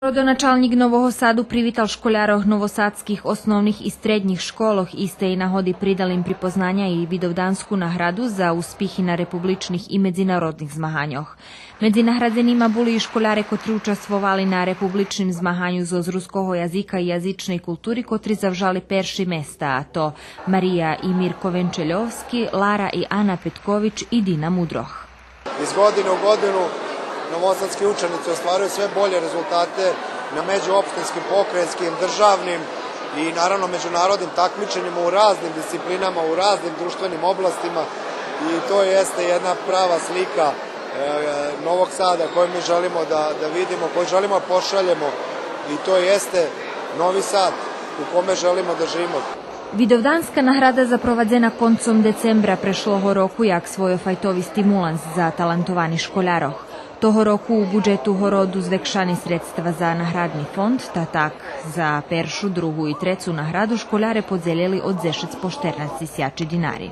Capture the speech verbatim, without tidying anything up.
Родоначалнїк Нового Саду привитал школярох новосадских основних и штреднїх школох, истей нагоди придал им припознаня и Видовданску награду за успихи на републичних и медзинародних змаганьох. Медзи наградзенима були и школяре котри участвовали на републичним змаганю зоз руского язика и язичней култури, котри завжали перши места, а то Мария и Мирко Венчельовски, Лара и Ана Петкович и Дина Мудрох. Iz godine u godinu novosadski učenici ostvaruju sve bolje rezultate na međuopštinskim, pokrajinskim, državnim i naravno međunarodnim takmičenjima u raznim disciplinama, u raznim društvenim oblastima i to jeste jedna prava slika, e, Novog Sada koju mi želimo da, da vidimo, koju želimo da pošaljemo i to jeste Novi Sad u kome želimo da živimo. Видовданска награда запровадзена концом децембра прешлого року як свойофайтови стимуланс за талантованих школярох. Того року у буджету городу звекшани средства за наградни фонд, та так за першу, другу и трецу награду школяре подзелєли од дзешец по штернац тисячи динари.